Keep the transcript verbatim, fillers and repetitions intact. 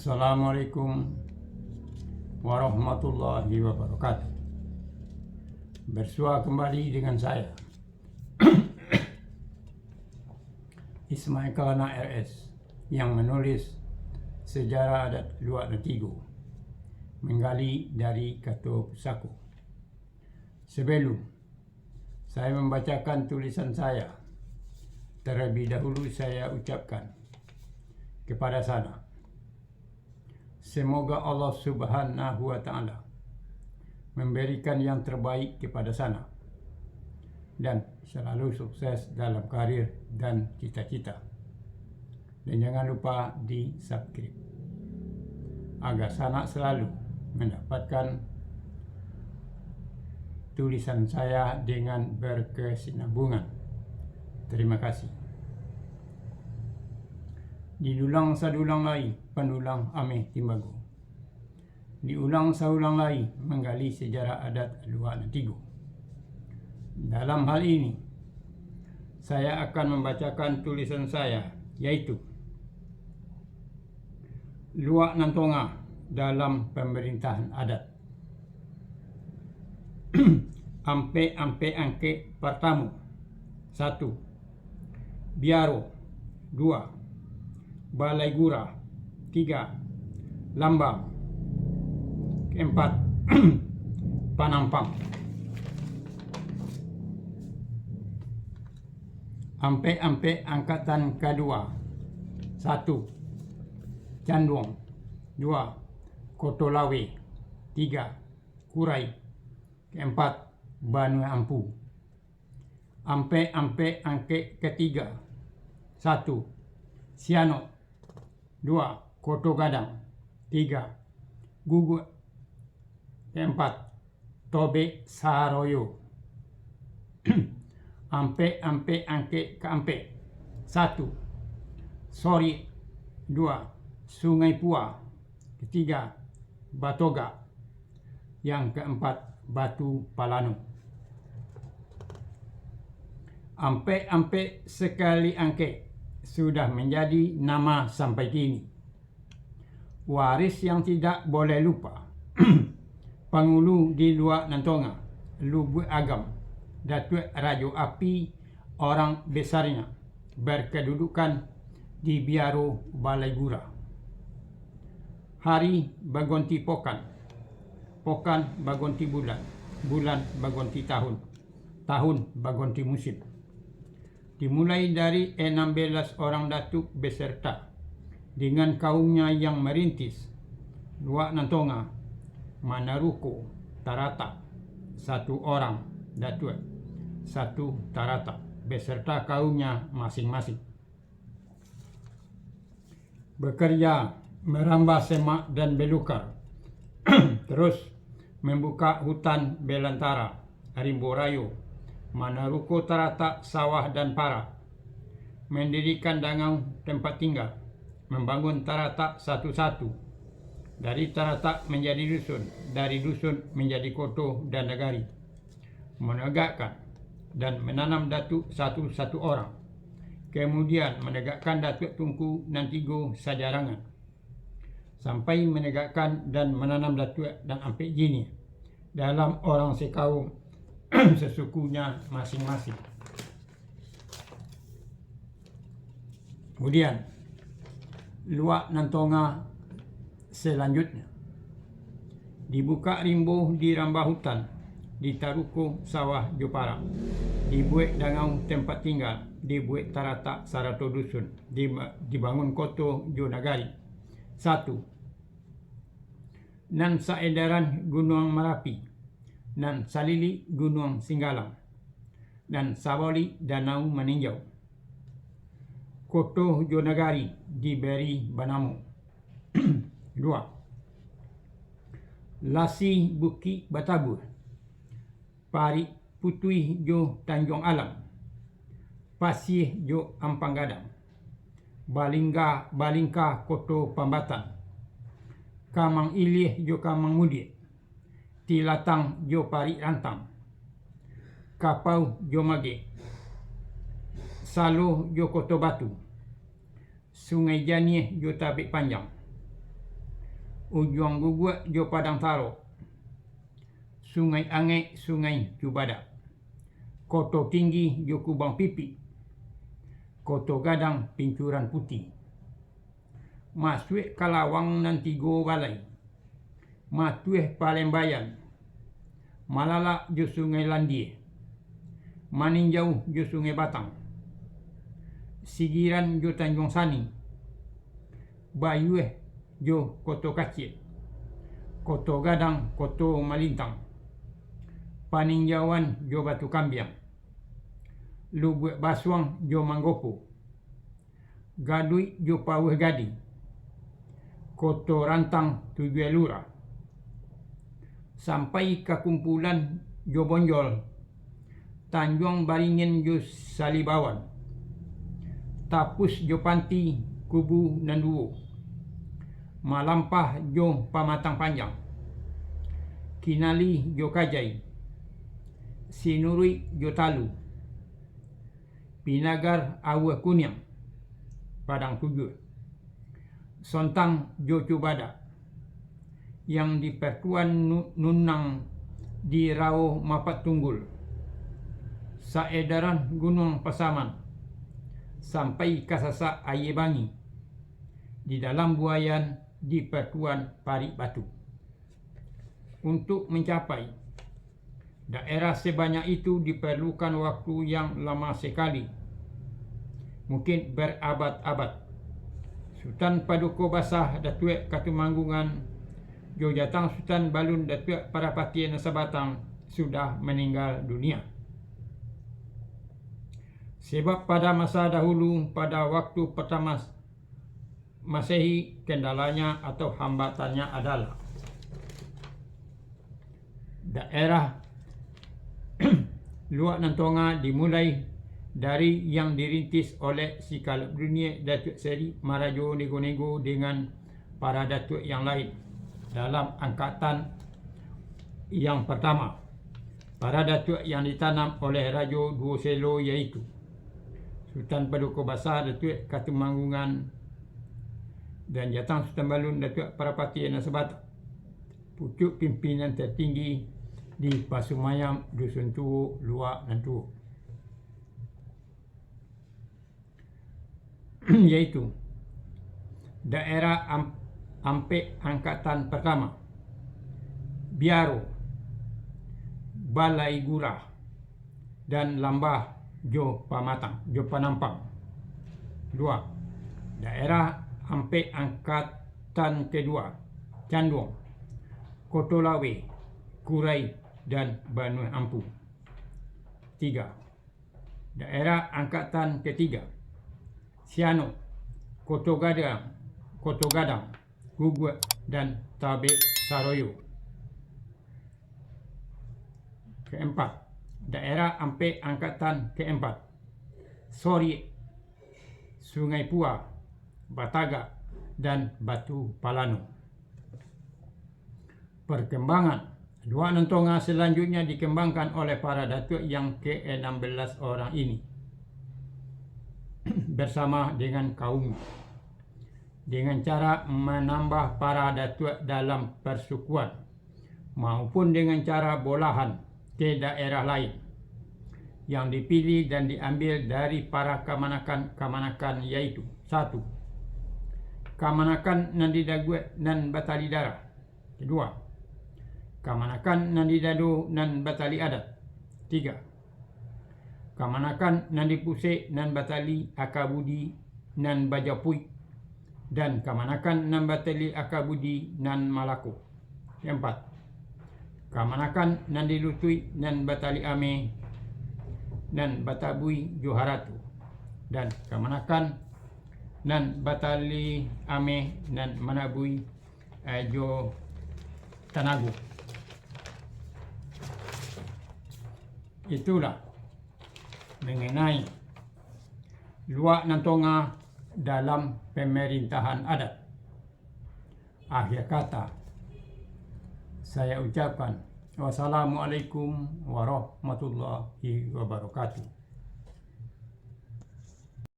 Assalamualaikum warahmatullahi wabarakatuh. Bersua kembali dengan saya, Ismail Kalana R S, yang menulis Sejarah Adat Luak Nan Tigo, menggali dari kato pusako. Sebelum saya membacakan tulisan saya, terlebih dahulu saya ucapkan kepada sanak, semoga Allah Subhanahu wa Ta'ala memberikan yang terbaik kepada sanak dan selalu sukses dalam karir dan cita-cita. Dan jangan lupa di-subscribe, agar sanak selalu mendapatkan tulisan saya dengan berkesinambungan. Terima kasih. Didulang sadulang lai, pandulang ameh timbago. Diulang saulang lai manggali sejarah adat Luak Nan Tigo. Dalam hal ini, saya akan membacakan tulisan saya, yaitu Luak Nan Tonga dalam pemerintahan adat. Ampek-ampek angkek partamo, satu, Biaro, dua, Balai Gura, tiga, Lambang, keempat, Panampang. Ampek-ampek angkatan kadua, satu, Canduang, dua, Koto Lawe, tiga, Kurai, keempat, Banua Ampu. Ampek-ampek angkek katiga, satu, Sianok, dua, Koto Gadang, tiga, Guguak, keempat, Tobek Saroyo. Ampek-ampek angkek kaampek, satu, Sorik, dua, Sungai Pua, katiga, Batogak, yang kaampat, Batu Palano. Ampek-ampek sakali angkek sudah manjadi nama sampai kini. Waris yang tidak boleh lupa, pangulu di Luak Nan Tonga, Lubuak Agam, Datuak Rajo Api, orang besarnya, berkedudukan di Biaro Balai Gura. Hari bagonti pokan, pokan bagonti bulan, bulan bagonti tahun, tahun bagonti musim. Dimulai dari enam belas orang datuak beserta dengan kaumnya yang merintis Luak Nan Tonga, Manaruko Taratak, satu orang datuak, satu taratak, beserta kaumnya masing-masing. Bekerja, merambah semak dan belukar, terus membuka hutan belantara, rimbo rayo, Manaruko Taratak sawah dan parak, mendirikan dangau tempat tinggal, membangun taratak satu-satu, dari taratak menjadi dusun, dari dusun menjadi koto dan nagari, menegakkan dan menanam datuak satu-satu orang, kemudian menegakkan datuak tungku nan tigo sajarangan, sampai menegakkan dan menanam datuak nan ampek jiniah dalam orang sekaum sasukunya masing-masing. Kemudian, Luak Nan Tonga selanjutnya. Dibukak rimbo di rambah hutan, ditaruko sawah jo parak, dibuek dangau tempat tinggal, dibuek taratak sarato dusun, diba-, dibangun koto jo nagari. Satu, nan saedaran Gunuang Marapi, nan salilik Gunuang Singgalang, nan sabalik Danau Maninjau. Koto jo nagari diberi banamo. Dua, Lasih Bukik Batabuah, Parik Putuih jo Tanjuang Alam, Pasieh jo Ampang Gadang, Balingga-, Balingka Koto Pambatan, Kamang Iliah jo Kamang Mudiak, Tilatang jo Parik Rantang, Kapau jo Magek, Salo jo Koto Batu, Sungai Janiah jo Tabek Panjang, Ujuang Guguak jo Padang Tarok, Sungai Angek, Sungai Cubadak, Koto Tinggi jo Kubang Pipik, Koto Gadang, Pincuran Putiah. Masuak ka lawang nan tigo balai, Matuah Palembayan, Malalak jo Sungai Landia, Maninjau jo Sungai Batang, Sigiran jo Tanjuang Sani, Bayuah jo Koto Kaciak, Koto Gadang, Koto Malintang, Paninjauan jo Batu Kambiang, Lubuak Basuang jo Manggopo, Gaduik jo Pauah Gadih, Koto Rantang tujuah lurah, sampai ka Kumpulan jo Bonjol, Tanjuang Baringin jo Salibawan, Tapus jo Panti Kubu nan duo, Malampah jo Pamatang Panjang, Kinali jo Kajai, Sinuruik jo Talu, Pinagar Auah Kuniang, Padang Tujuah, Sontang jo Cubadak, yang di Partuan Nu-, Nunang di Rao Mapak Tunggul, saedaran Gunuang Pasaman, sampai ka Sasak Aia Bangi, di Dalam Buayan di Partuan Parik Batu. Untuk mencapai daerah sebanyak itu diperlukan waktu yang lama sekali, mungkin berabad-abad. Sutan Paduko Basah Datuak Katumanggungan jo Jatang Sutan Balun Datuak Parapatiah Nan Sabatang sudah meninggal dunia. Sebab pada masa dahulu, pada waktu pertama Masehi, kendalanya atau hambatannya adalah daerah Luak Nan Tonga dimulai dari yang dirintis oleh si Kaleb Dunia Datuak Seri Marajo Nego-Nego dengan para datuak yang lain dalam angkatan yang pertama. Para datuak yang ditanam oleh Rajo Duo Selo, yaitu Sutan Paduko Basah Datuak Katumanggungan dan Jatang Sutan Balun Datuak Parapatiah Nan Sabatang, pucuk pimpinan tertinggi di Pasumayam Dusun Tuo, Luak Nan Tuo. Yaitu daerah Am-, Ampek Angkatan Pertama, Biaro, Balai Gurah, dan Lambah jo Pamatang, jo Panampang. Dua, daerah Ampek Angkatan Kedua, Canduang, Koto Laweh, Kurai, dan Banuah Ampu. Tiga, daerah Angkatan Ketiga, Sianok, Koto Gadang, Koto Gadang, Guguak, dan Tabek Saroyo. Keempat, daerah Ampek Angkatan Keempat, Soriak, Sungai Pua, Batagak, dan Batu Palano. Perkembangan Luak Nan Tonga selanjutnya dikembangkan oleh para datuak yang keenam belas orang ini bersama dengan kaum, dengan cara menambah para datuak dalam persukuan, maupun dengan cara bolahan ke daerah lain yang dipilih dan diambil dari para kamanakan-kamanakan, yaitu, satu, kamanakan nan di daguak nan batali darah. Kedua, kamanakan nan di dado nan batali adat. Tiga, kamanakan nan di pusek nan batali aka budi nan bajapuik, dan kamanakan nan batali aka budi nan malako. Keempat, kamanakan nan di lutuik nan batali ameh nan batabui jo harato, dan kamanakan nan batali ameh nan manabui, eh, jo tanago. Itulah mengenai Luak Nan Tonga dalam pemerintahan adat. Akhir kata, saya ucapkan, wassalamualaikum warahmatullahi wabarakatuh.